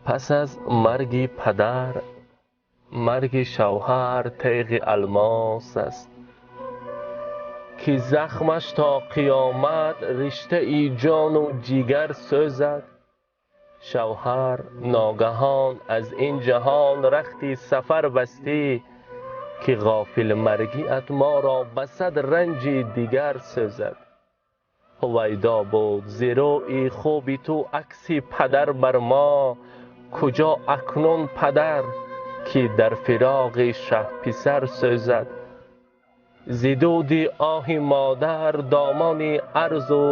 Пас аз марги падар, марги шавҳар теғи алмос аст, ки захмаш то қиёмат риштаи ҷону ҷигар сӯзад. Шавҳар ногаҳон аз ин ҷаҳон рахти сафар бастӣ, ки ғофил маргиат моро ба сад ранҷи дигар сӯзад. Ҳувайдо буд зи рӯи хуби ту акси падар бар мо, куҷо акнун падар ки дар фироқи шаҳписар сӯзад. Зи дуди оҳи модар домони арзу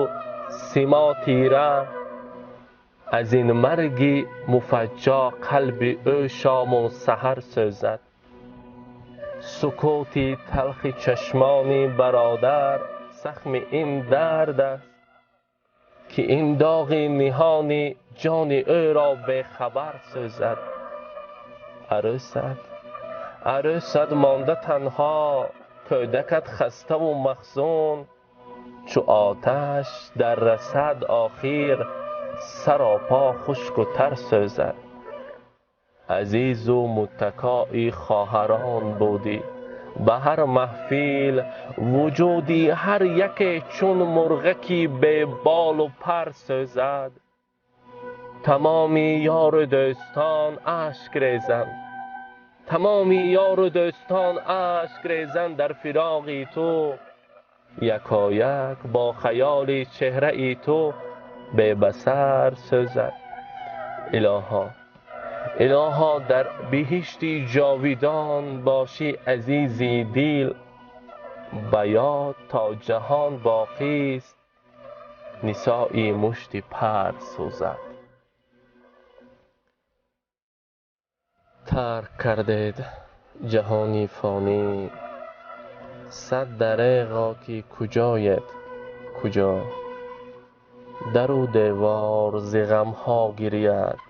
симо тира, аз ин марги муфаҷҷа қалби ӯ шому саҳар сӯзад. Сукути талхи чашмони бародар сахми ин дард аст, ки ин доғи ниҳони ҷони ӯро бехабар сӯзад. Арӯсат, арӯсат монда танҳо, кӯдакат хаставу махзун, чу оташ дар расад охир саропо хушку тар сӯзад. Азизу муттакои хоҳарон будӣ, ба ҳар маҳфил вуҷуди ҳар яке чун мурғаки беболу пар сӯзад. Тамоми ёру дӯстон ашк резанд, тамоми ёру дӯстон ашк резанд дар фироқи ту, якояк бо хаёли чеҳраи ту бебасар сӯзад. Илоҳо, илоҳо, дар биҳишти ҷовидон бошӣ азизи дил, ба ёд то ҷаҳон боқист нисои мушти пар сӯзад. Тарк кардед ҷаҳони фонӣ, сад дареғо ки куҷоед куҷо, дару девор зи ғамҳо гирияд,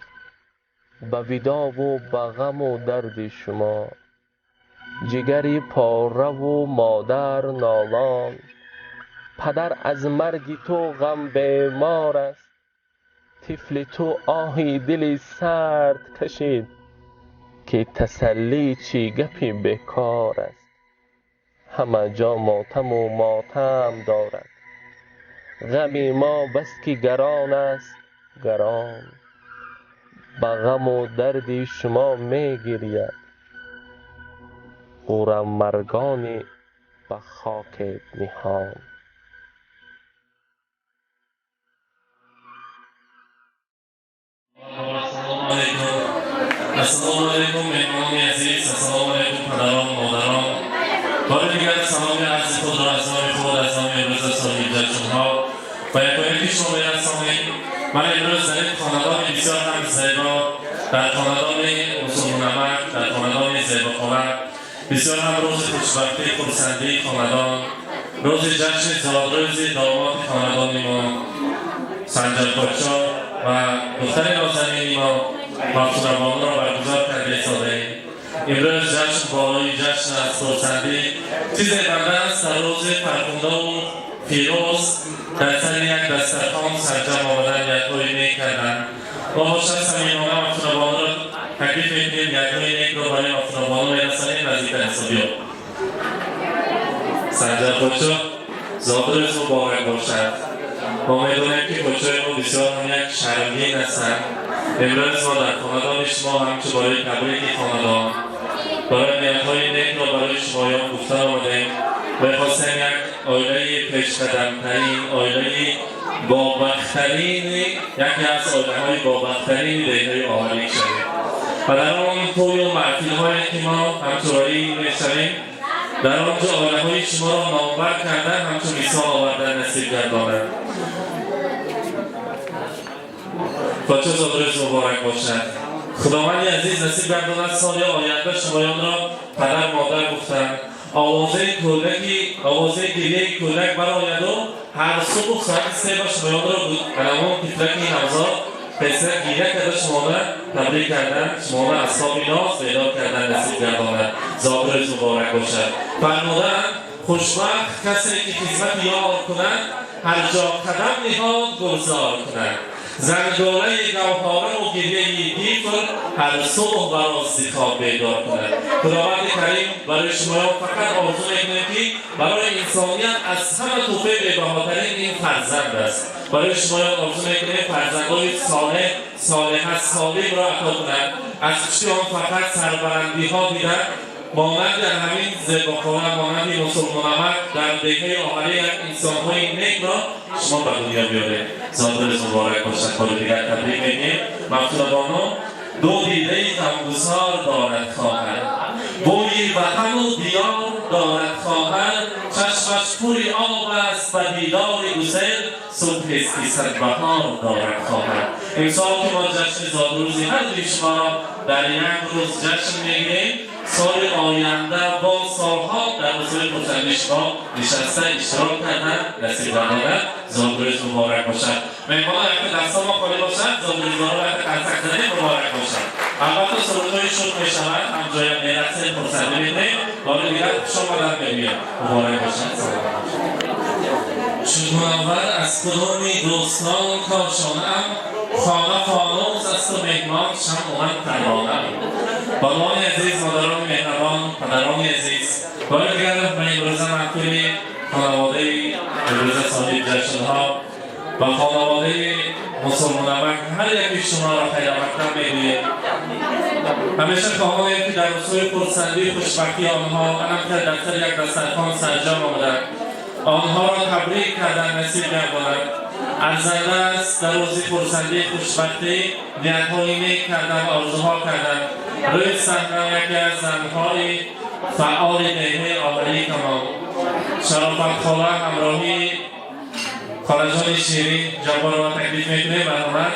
ба видову ба ғаму дарди шумо. Ҷигари пораву модар нолон, падар аз марги ту ғамбемор аст. Тифли ту оҳи дили сард кашид, ки тасаллӣ чӣ гапи бекор аст. Ҳама ҷо мотаму мотам дорад, ғами мо бас ки гарон аст гарон. Ба ғаму дарди шумо мегирияд, ғурамаргони ба хоке ниҳон. Ассалому алайкум, меҳмонони азиз, ассалому алайкум, падарон, модарон. Бори дигар саломи арзи худро аз номи худ, аз номи имрӯза соҳибҷашнҳо ба якояки шумо мерасонем. Ман имрӯз дар ин хонадони бисёр ҳам зебо, дар хонадони мусулмонамак, дар хонадони зебохона, бисёр ҳам рӯзи хушбахтӣ, хурсандии хонадон, рӯзи ҷашни зодрӯзи домоди хонадони мо Санҷарподшоҳ ва духтари нозанини мо Мафтунабонуро баргузор карда истодаем. Имрӯз ҷашн болои ҷашн аст, хурсандӣ. Чизе банда аст дар рӯзи фархундаву фирӯз дар сари як дастархон сарҷам омадан, ниятҳои нек кардан. Мо бошад самимона Мафтунабонуро таклиф мекунем, ниятҳои некро барои Мафтунабону мерасонем. Наздиктар ҳисобиё. Санҷарподшоҳ, зодрӯз муборак бошад. Мо медонем, ки подшоҳи мо бисёр ҳам як шармгин ҳастанд. Имрӯз мо дар хонадони шумо ҳамчун барои табрики хонадон, барои ниятҳои некро барои шумоён гуфтан омадем. Мехостем як оилаи пешқадамтарин, оилаи бобахттарин, яке аз оилаҳои бобахттарини деҳаи Оҳарик шавем ва дар он тӯю маҳфилҳое ки мо ҳамчун мешавем, дар он ҷо оилаҳои шуморо номбар кардан, ҳамчун мисол овардан насиб гардонад. Подшоҳ, зодрӯз муборак бошад. Худованди азиз насиб гардонад соли оянда шумоёнро падар модар гуфтанд. Овозаи кӯдаки, овозаи гирияи кӯдак барояду ҳар субҳ соати 3 ба шумоёнро анамон тифлаки навзод қисса гиря карда шумона табрик кардан, шумона аз хоби ноз бедор кардан насиб гардонад. Зодрӯз муборак бошад. Фармудаанд: хушбахт касе ки хизмати ёр кунад, ҳар ҷо қадам ниҳод гулзор кунад. زنگاله گوهره و گریه تیفل هر صبح برا ز خواب بیدار کند. خداوند کریم برای شما فقط آرزو میکنیم که برای انسانیت از همه تحفه بی‌بهاترین این فرزند است. برای شما آرزو میکنیم فرزندای صالح، صالح سالم را عطا کند. از پشت آن فقط سربلندی ها دیدن، مانند در همین زیباخانه، مانند مسلمان در دهه آخری یک انسانهای نیک را شما به دنیا بیارید. زادروز مبارک باشد. بار دیگر تبریک میگیم. مفتون بانو دو دیده غمگسار دارد خواهر، بوی وطن و دیار دارد خواهر، چشمش پوری آب است و دیدار گسل، صبح است که صد بهار دارد خواهر. امسال که ما جشن زادروزی هر دوی شما را در یک روز جشن میگیریم، سال آینده با سالها در روزهای خرسندی شما نشسته اشتراک کردن نصیب گرداند. زادروز مبارک باشد. مهمان اگر دستان ما خالی باشد، زادروز را وقت قرصک زدیم مبارک باشد. البته سرودهای شد میشود، همجای میرقصیم، خرسندی میکنیم. بار دیگر خوش آمدن میگویم. مبارک باشد. چون منور از کدومی دوستان کاشانم، خانه فانوس است و مهمان شمع و من پروانم. بانوان عزیز، مادران مهربان، پدران عزیز، بار دیگر من امروز محفل خانواده امروز صاحب جشنها و خانواده مسلمان هر یکی شما را خیر مقدم میگویم. همیشه خواهانیم که در روزهای خرسندی خوشبختی آنها، منم که در سر یک دسترخوان سرجام آمدند، آنها را تبریک کردن نصیب گرداند. ارزنده است در روز خرسندی خوشبختی نیت‌های نیک کردن، آرزوها کردن. روی صحنه یکی از زنهای فعال دهه آوری کمان شرافت خاله همراهی خاله جان شیرین جبار را تکلیف میکنیم. مرحمت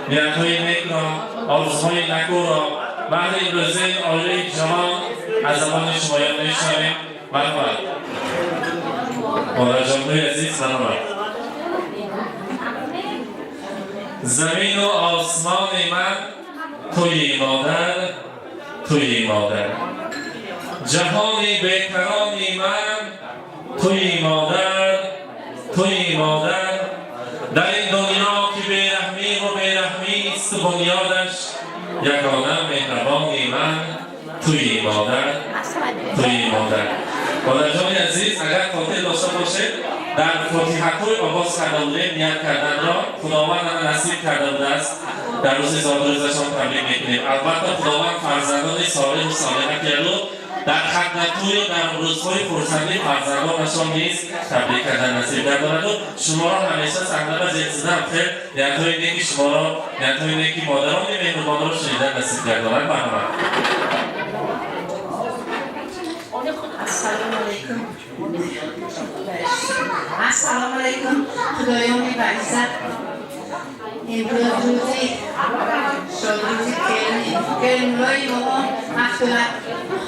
نیت‌های نیک را، آرزوهای نکو را بعد این روزه آیله جوان از زبان شمایان میشنویم. مرحمت مادر جان‌های عزیز، مرحمت. زمین و آسمان من توی مادر، توی مادر، جهان بیکران من توی مادر، توی مادر. در این دنیا که بیرحمی و بیرحمی است بنیادش، یگانه مهربانی من توی مادر، توی مادر. مادر جان عزیز، اگر خاطر داشته باشید در فاتحه‌های آغاز کرده بودیم نیت کردن را خداوند همه نصیب کرده بوده است. در روز زادروزشان تبریک میکنیم. البته خداوند فرزندان صالح و صالحه کرد و در خدمت‌های در روزهای خرسندی فرزندانشان نیز تبریک کردن نصیب گرداند و شما را همیشه صحنه و زیر زدن خیر نیت‌های نیکی شما را، نیت‌های نیکی مادران مهربان را شنیدن نصیب گرداند. مرحمت. السلام علیکم. السلام علیکم. خدایان به عزت، امروز روزی شادروزی کرملای ما مفتونه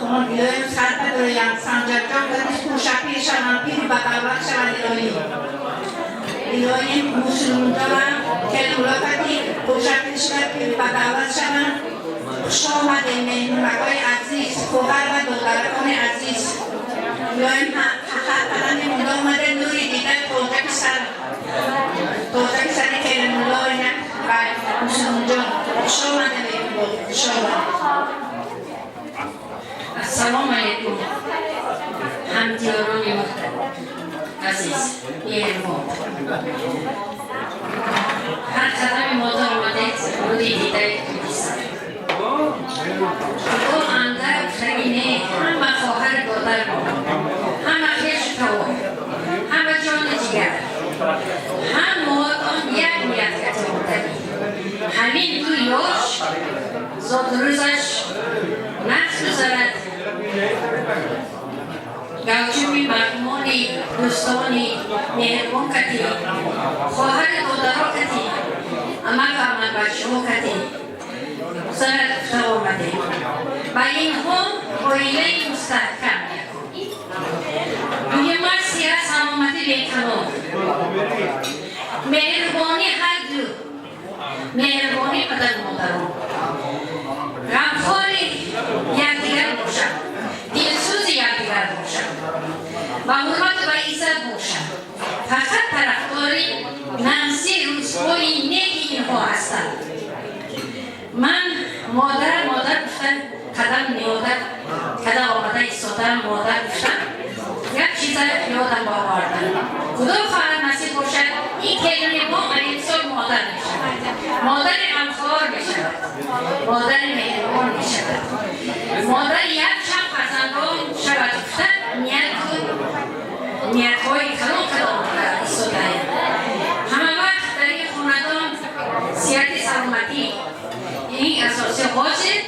خان الهیم سر بدرایم سنجر جان کدیش پوشپیر شوم پیر به دولت شوند. الهیم الهیم مسلمان جانم کرملا کدی پوشپیر شوند پیر به دولت شوند. خوش آمدین مهمونکای عزیز، خواهر و دخترکان عزیز. الهیم هر قدم مونده آمده نوری دیده توجک سر توجک سر کرملا و مسلمان جان. خوش آمدین مهمون، خوش آمدین. السلام علیکم همدیاران محترم عزیز مهربان. هر قدم مادر آمده نوری دیده توجک خدا اندر خرینه همه خواهر دادر ما، همه خویش توا، همه جان جگر، هم مادان یک نیت کتی مدنی. همین دو یاش زاد روزش نفس گذرد. گوچوی مردمانی دوستانی مهربان کتی، خواهر دادرها کتی، امک و امک بچه ها کتی سرت آمده و اینها عائله مستحکم. دوی مرسی از سلامتی بیکمال، مهربانی هر دو، مهربانی پدر مادران، غمخوار یکدیگر باشد، دلسوز یکدیگر باشد و حرمت و عزت باشد. فقط طرفدار نفسی روزهای نیک اینها гуфтам, модар гуфтам, як чиза ёдам овардам. Худо хоҳад насиб бошад, ин келини мо имсол модар мешавад, модари ғамхор мешавад, модари меҳрубон мешавад, модари як чанд фарзандон шавад гуфта нияту ниятҳои калон калон истодаем. Ҳама вақт дар ин хонадон сиҳати саломатӣ, ин асоси ҳозир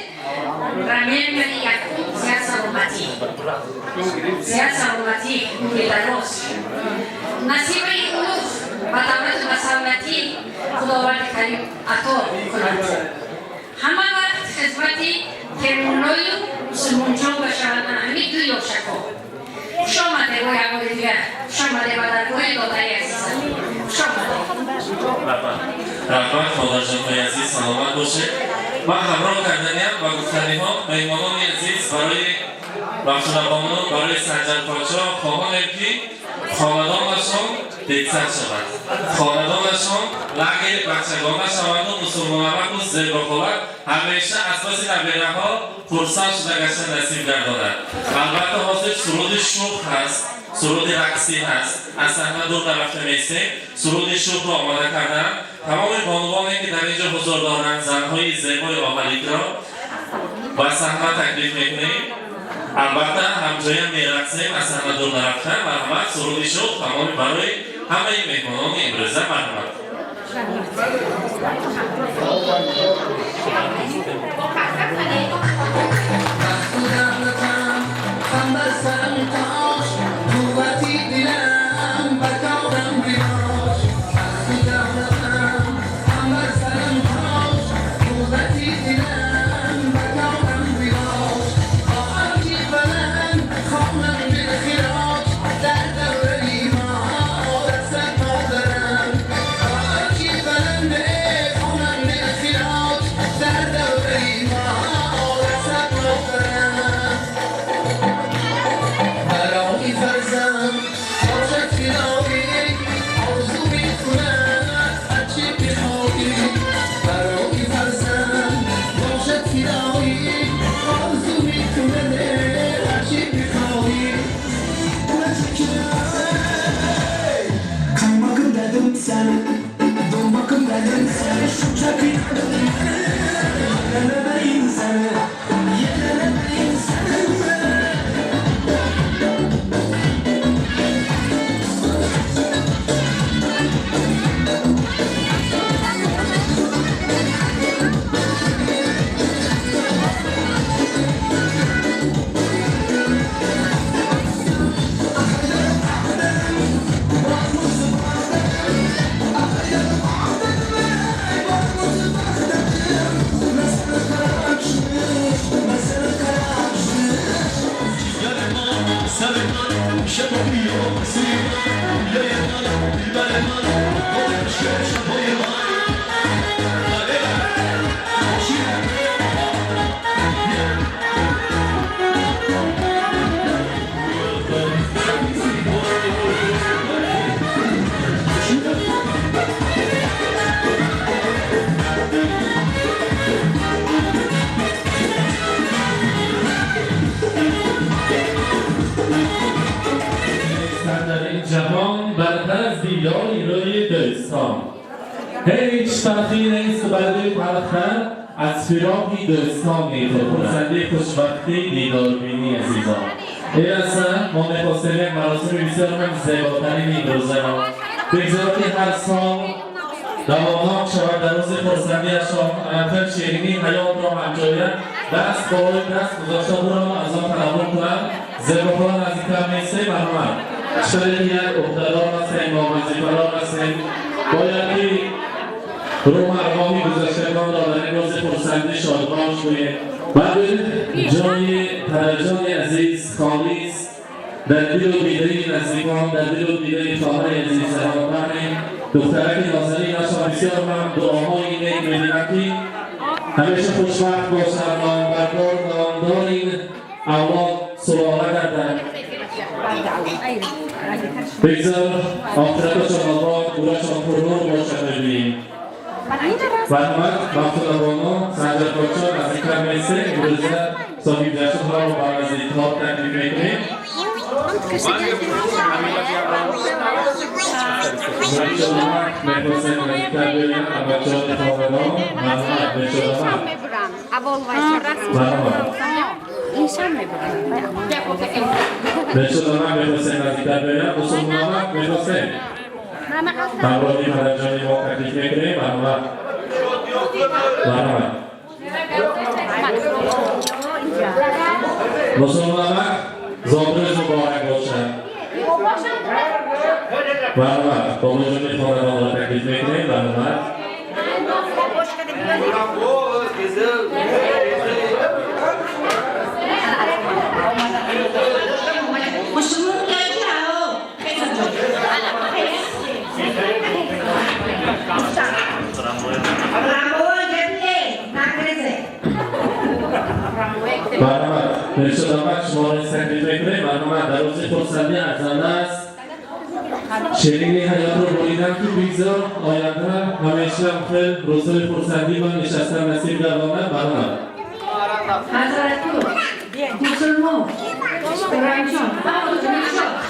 рамемери якум сиҳат саломатӣ, сиҳат саломатӣ, умри дароз, насибаи улуғ ба давлату ба савлатӣ Худованди Карим ато кунад. Ҳама вақт хизмати Темурлою Мусулмонҷон башавад ҳамин ду ёшако. Хуш омаде, бо як бори дигар хуш омаде ба даргоҳи додари азизам, хуш омаде. Раҳмат, модарҷонҳои азиз, саломат бошед. Ман ҳамроҳ карданиам ба гуфтаниҳо, меҳмонони азиз, барои Мавтунабону, барои Санҷарподшоҳ хоҳонем, ки хонадонашон детсад шавад, хонадонашон лагери бачагона шаваду мусулмонаваку зебохола ҳамеша аз паси набираҳо хурсанд шуда гашта насиб гардонад. Албатта, ҳозир суруди шӯх ҳаст, суруди рақсӣ ҳаст, аз саҳна дур нарафта меистем. Суруди шӯхро омода кардам. Тамоми бонувоне, ки дар инҷо ҳузур доранд, занҳои зебои оҳаликро ба саҳна таклиф мекунем. Албатта, ҳамҷоя мерақсем, аз саҳна дур нарафта. Марҳамат, суруди шӯх тамоми барои ҳамаи меҳмонони имрӯза, марҳамат. هیچ تلخی نیست برای تلختر از فراقی دوستان میخورد. خرسندی، خوشبختی، دیداربینی عزیزان. این اصلا ما میخواستیم یک مراسم بسیار هم زیباترین این روزه را بگذار که هر سال دوامناک شود. در روز خرسندیشان همچنین شیرینی حیات را همجایه دست بالای دست گذاشته او را از آن تناول کنند. زیباخوان نزدیکتر میسته، مرحمت. شاید یک عهدهدار هستیم، ما وظیفه‌دار هستیم، باید که روح ارواحی گذشتگان را در این روز خرسندی شادباش گوییم. بعد جای پدرجان عزیز خالی است در دل و دیده نزدیکان، در دل و دیده خواهر عزیز سلام دخترک نازنین اشان بسیار هم دعاهای نیک می‌دهم که همیشه خوشبخت باشند، نامبردار نامدار این اولاد سلاله گردند. بگذار آخرتشان آباد، گورشان پرنور باشد. ببینیم مرحمت مفتون بانو سنجر پادشاه نزدیکتر میسته. امروزه Соҳиб ҷашнҳоро ба назди торт таклиф мекунем. Мехостем наздиктар биёянд абачаҳои хонадон. Марҳамат, Миршодамак. Марҳамат. Миршодамак мехостем наздиктар биёянд. Мусулмонамак мехостем. Ҳамроҳи падарҷони мо таклиф мекунем. Марҳамат. Марҳамат. Мусулмонамак, зодрӯз муборак бошад. Марҳамат, бобоҷони хонадонро таклиф мекунем. Марҳамат. Марҳамат, Миршодамак, шуморо таклиф мекунем. Марҳамат, дар рӯзи хурсандӣ арзанда аст. Ширини ҳаётро буридан, ки бигзор оянда ҳамеша хел рӯзҳои хурсандӣ ва нишастан насиб гардонад. Марҳамат. Ҳазрату мусулмон Рамҷон, Ҳазрату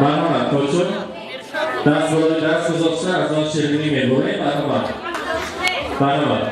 Марҳамат, почун даст болои даст гузошта аз он ширинӣ мебурем. Марҳамат, марҳамат.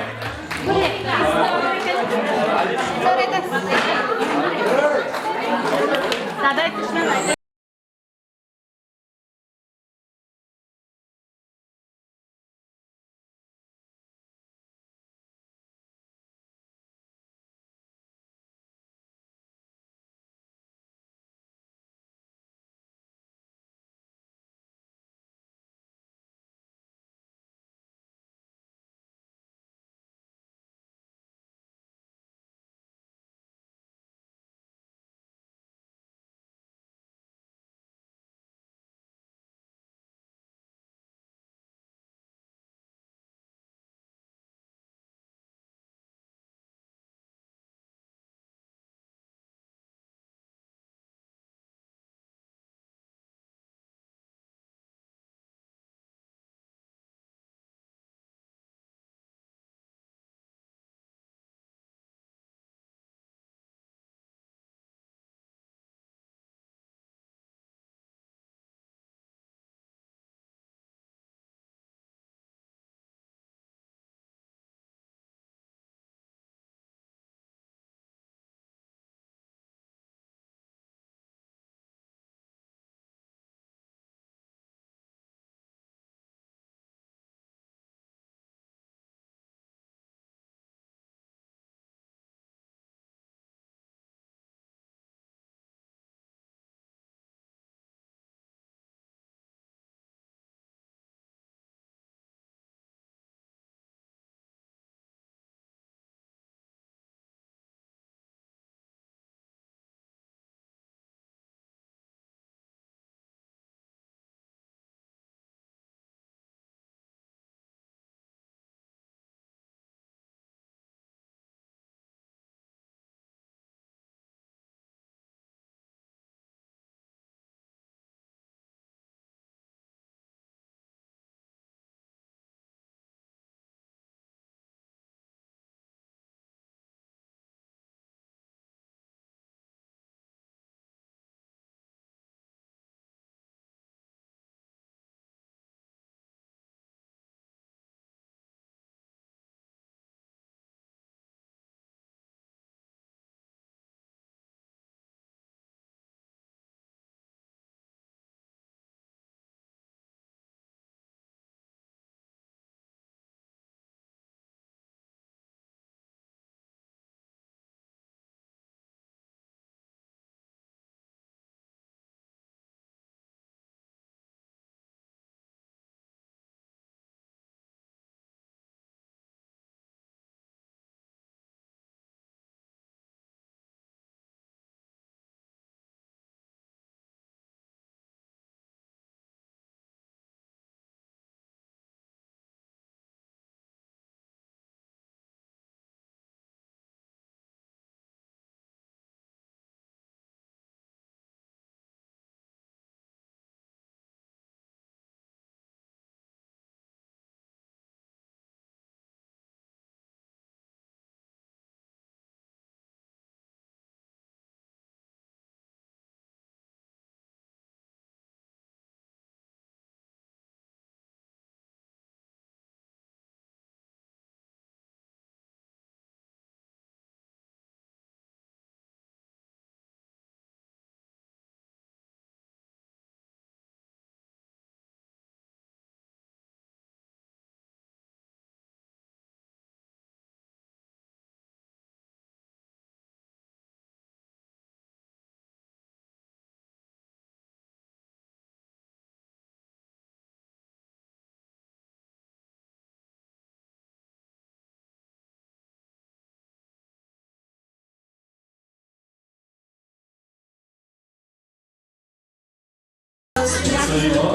подшоҳи мо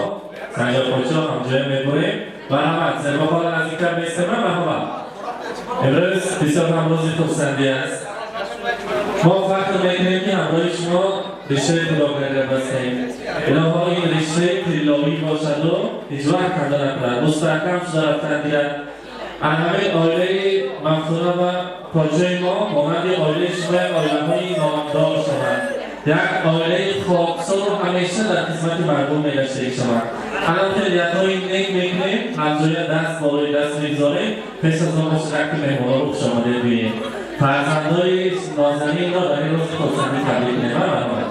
Санҷар подшоҳ ҳамҷоя мебурем. Марҳамат, Зебохола, наздиктар меистем. Марҳамат. Имрӯз бисёр ҳам рӯзи хурсандӣ аст. Мо фахр мекунем, ки ҳамроҳи шумо риштаи худогария бастем. Илоҳо, ин риштаи тиллоӣ бошаду ҳеҷ вақт канда накунад, мустаҳкам шуда рафтан гирад. Ҳамин оилаи Мафтуна ва подшоҳи мо монанди оилаи шумо як оилаҳои номдор шавад, як оилаи хоксору ҳамеша дар хизмати мардум мегаштагӣ шавад. Ҳамин хел ниятҳои нек мекунем, ҳамҷоя даст болои даст мегузорем. Пеш аз он бошад, ки меҳмонҳоро хушомадед гӯем, фарзандои нозанинро дар ин рӯзи хурсандӣ табрик кунем. Марҳамат.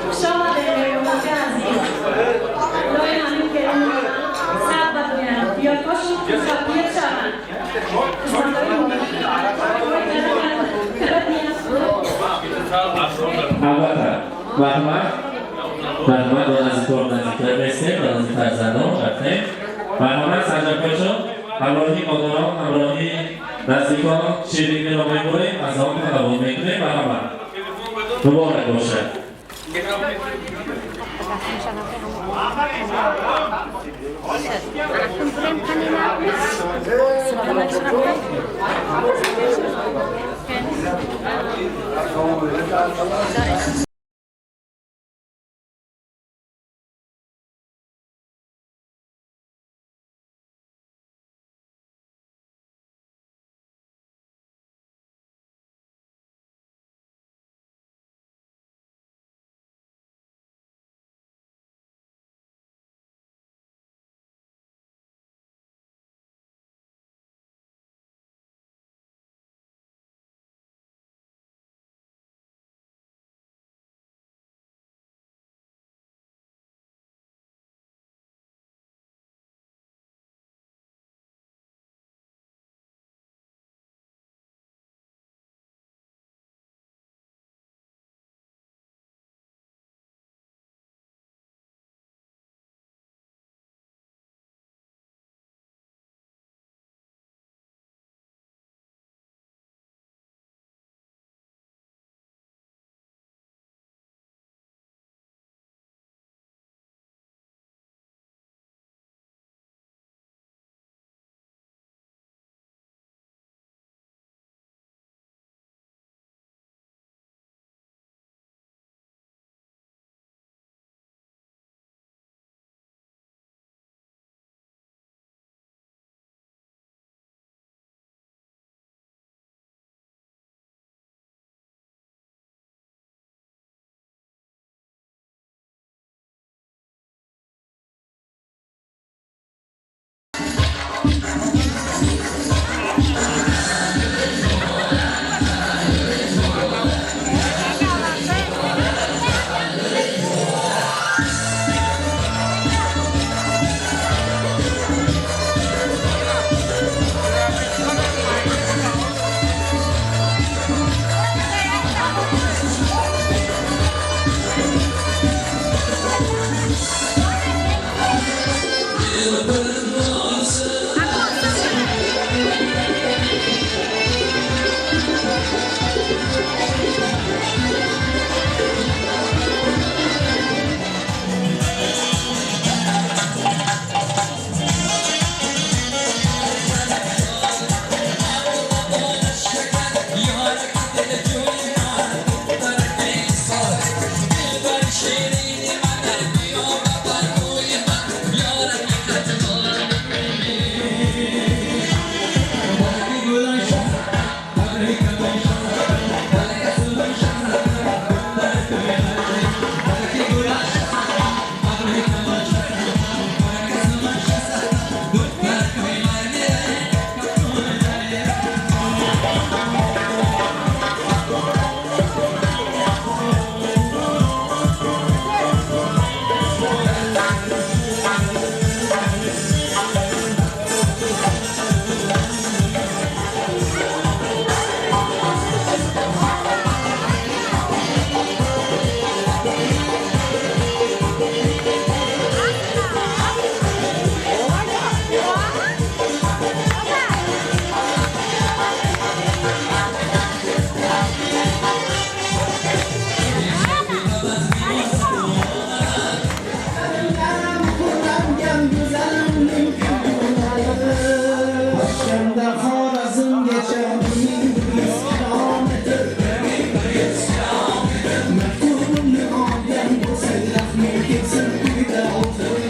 Хуш омадед, меҳмонои азиз. Худои ҳамин келин сабр бигӯянд, ёдҳошон пир шаванд. Хизматҳои Албатта, марҳамат, марҳамат, ба наздикор наздиктар местем, ба назди фарзандон рафтем. Марҳамат, Санҷар подшоҳ, ҳамроҳи модарон, ҳамроҳи наздикон шириниро мебурем, аз он талабот мекунем. Марҳамат, муборак бошад. O'shanda Xorazmgacha 1100 kilometr. Maktubimni olgan bo'lsang, rahming kelsin, uyda o'tir.